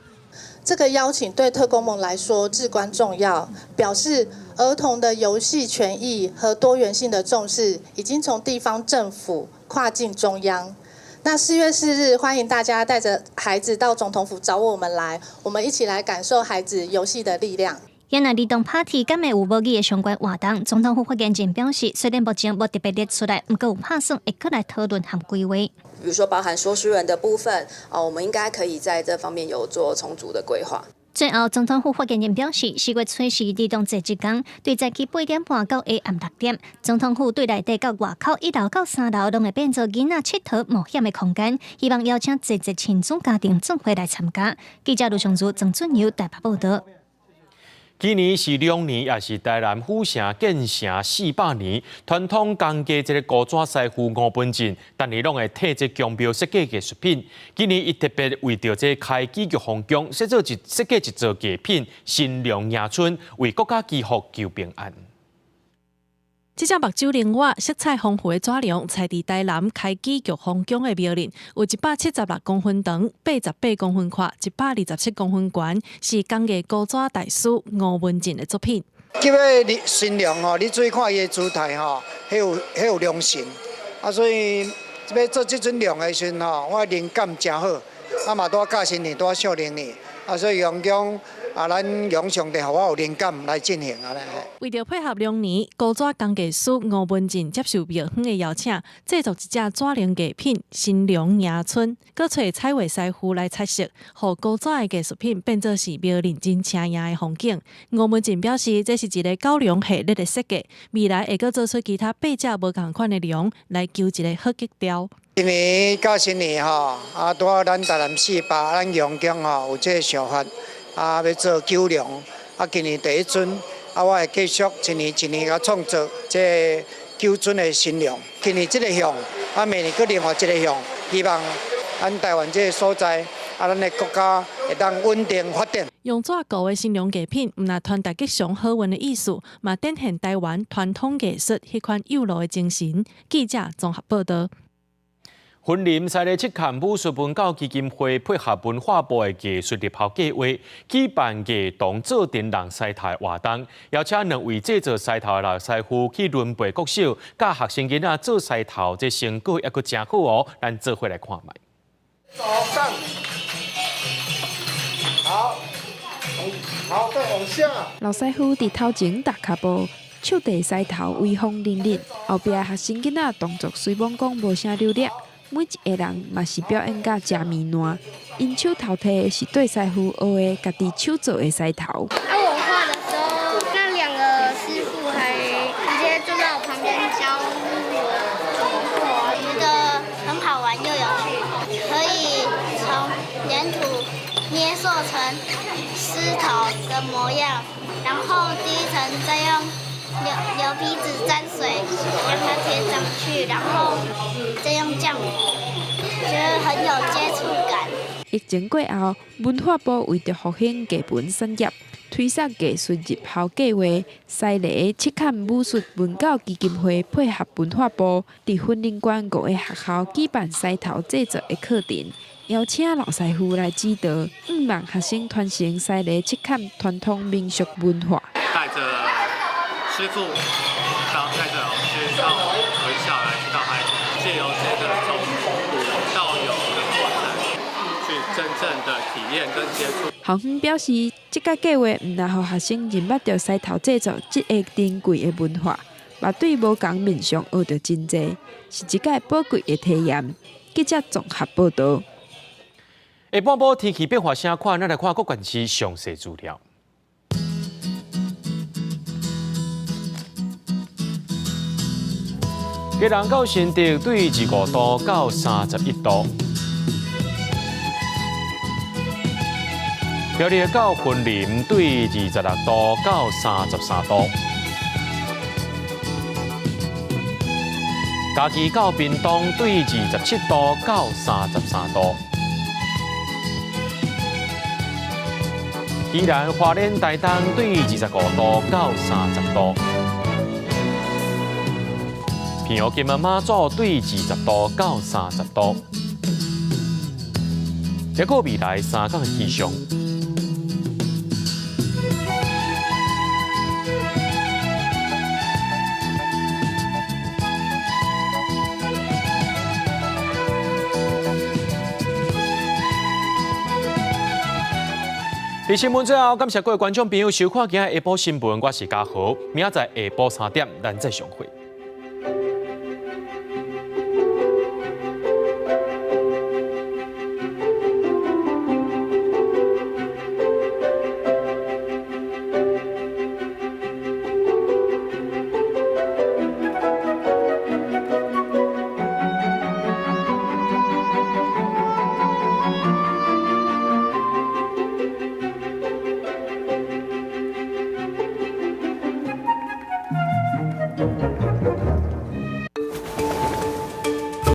這個邀請對特公盟來說至關重要，表示兒童的遊戲權益和多元性的重視已經從地方政府跨進中央。那4月4日，歡迎大家帶着孩子到總統府找我們來，我們一起來感受孩子遊戲的力量。今仔兒童 party 敢會有母語的相關活動？總統府發言人表示，雖然目前無特別列出來，毋過有拍算會閣來討論和規劃。比如說包含說書人的部分，啊，我們應該可以在這方面有做充足的規劃。最後，總統府發言人表示，4月初四兒童節這工，對早起8點半到下暗6點，總統府對內底到外口一樓到三樓，攏會變做囡仔𨑨迌冒險的空間，希望邀請濟濟親子家庭做伙來參加。記者盧尚如、曾俊友台北報道。今年是龍年，也是台南府城建城400年。傳統工藝這個糊紙師傅吳文進，逐年攏會提這宮廟設計藝術品。今年伊特別為著這開基玉皇宮設計一座藝品新龍迎春，為國家祈福求平安。這隻目睭靈活、色彩豐富的紙龍，採佇台南開基玉皇宮的廟裡，有176公分長、88公分闊、127公分懸，是工藝糊紙大師吳文進的作品。這個新龍吼，你注意看伊的姿態吼，彼有龍神，啊，所以欲做這尊龍的時陣吼，我靈感誠好，啊嘛拄仔教新年，拄仔小龍年，啊，所以用講。啊，咱用上帝予我有靈感來進行按呢。為著配合龍年，糊紙工藝師吳文進接受廟方的邀請，製作一隻紙龍藝品“新龍迎春”，閣揣彩畫師傅來彩色，予糊紙的藝術品變做是廟裡真青眼的風景。吳文進表示，這是一个九龍系列的設計，未來會閣做出其他八隻無仝款的龍，來求一个好吉調。今年甲新年吼，啊，拄好咱台南400，咱陽宮吼有這个想法。啊，欲做九龍，啊，今年第一尊，啊，我會繼續一年一年共創作這九尊的新龍。今年這个項，啊，明年閣另外一个項，希望咱台灣這个所在，啊，咱的國家會當穩定發展。用紙糊的新龍藝品，毋但傳達吉祥好運的意思，嘛展現台灣傳統藝術彼款幼路的精神。記者綜合報道。雲林西螺赤崁武術文教基金會配合文化部的藝術入校計劃，舉辦藝童做陣人獅頭活動，邀請兩位製作獅頭的老師傅去崙背國小，教學生囡仔做獅頭，這成果猶閣誠好哦。咱做伙來看覓。走上，好，好，再往下。老師傅佇頭前踏跤步，手提獅頭威風凜凜，後壁學生囡仔動作雖罔講無啥流利。每一個人嘛是表演甲誠綿爛，𪜶手頭提的是綴師傅學的家己手做的獅頭。啊，我畫的時候，那兩個師傅還直接坐在我旁邊教我怎麼畫，覺得很好玩又有趣，可以從黏土捏塑成獅頭的模樣，然後第一層再用牛皮紙沾水將它貼上去，然後再用漿糊，覺得很有接觸感。疫情過後，文化部為著復興藝文產業，推捒藝術入校計劃。西螺赤崁武術文教基金會配合文化部，佇雲林縣五个學校舉辦獅頭製作的課程，邀請老師傅來指導，向望學生傳承西螺赤崁傳統民俗文化。帶著師傅，到帶著老師到回校來指導孩子，藉由這個從無到有的過程，去真正的體驗跟接觸。校方表示，這個計劃毋但予學生認捌著獅頭製作這个珍貴的文化，嘛對無仝面向學著真濟，是一擺寶貴的體驗。記者綜合報道。下半晡天氣變化啥款？咱來看各縣市詳細資料。基隆到新竹對25度到31度，苗栗到雲林對26度到33度，嘉義到屏東對27度到33度，宜蘭花蓮台東對25度到30度。平湖金門馬祖對20度到30度，這個未來三天的氣象。佇新聞最後，感謝各位觀眾朋友收看今仔下晡新聞，我是嘉豪，明仔載下晡3點，咱再相會。